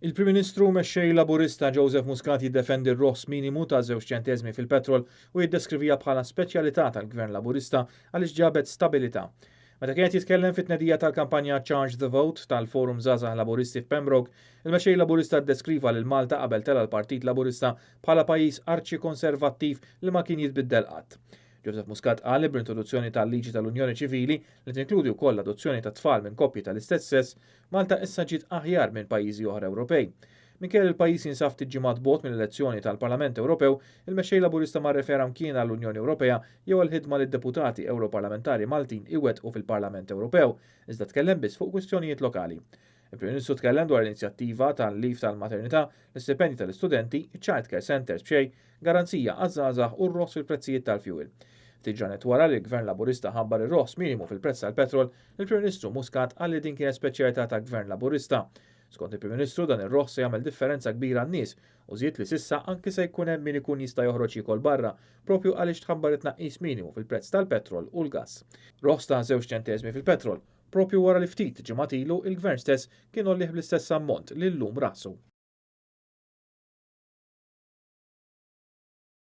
Il-Prim Ministru u Mexxej Laburista Joseph Muscat jiddefendi r-roħs minimu ta' żewġ ċenteżmi fil-petrol u jiddeskriviha bħala speċjalità tal-Gvern Laburista għaliex ġabet stabilità. Meta kien qed jitkellem fit-tnedija tal-kampanja Charge the Vote tal-Forum Żgħażagħ Laburisti f'Pembroke, il-Mexxej Laburista ddeskriva lil Malta qabel tela' l-Partit Laburista bħala pajjiż arċi-konservattiv li ma kien jitbiddel qatt. Joseph Muscat qal li bl-introduzzjoni tal-liġi tal-Unjoni Ċivili li tinkludi wkoll l-adozzjoni ta' tfal minn koppji tal-istess sess, Malta issa ġiet aħjar minn pajjiżi oħra Ewropej. Minkejja li l-pajjiż jinsab ftit ġimgħat bogħod mill-elezzjoni tal-Parlament Ewropew, il-Mexxej Laburista ma rrefera mkien għall-Unjoni Ewropea jew għall-ħidma li d-deputati Ewroparlamentari Maltin iwettqu fil-Parlament Ewropew, iżda tkellem biss fuq kwistjonijiet lokali. Il-Prim Ministru tkellem dwar l-inizjattiva tal-leave tal-maternità, l-istipendji tal-istudenti, iċ-child care centres b'xejn, garanzija għaż-żgħażagħ u r-roħs fil-prezzijiet tal-fjuwil. Ftit ġranet wara li l-Gvern Laburista ħabbar ir-roħs minimu fil-prezz tal-petrol, il-Prim Ministru Muscat qal li din kienet speċjalità ta' Gvern Laburista. Skont il-Prim Ministru dan ir-roħs se jagħmel differenza kbira għan-nies u żied li s'issa anki se jkun hemm min ikun jista' joħroġ jiekol barra propju għaliex tħabbar it-tnaqqis minimu fil-prezz tal-petrol u l-gass. Roħs ta' żewġ ċenteżmi fil-petrol, propju wara li ftit ġimgħat ilu il-Gvern stess kien għollih bl-istess ammont li llum rasu.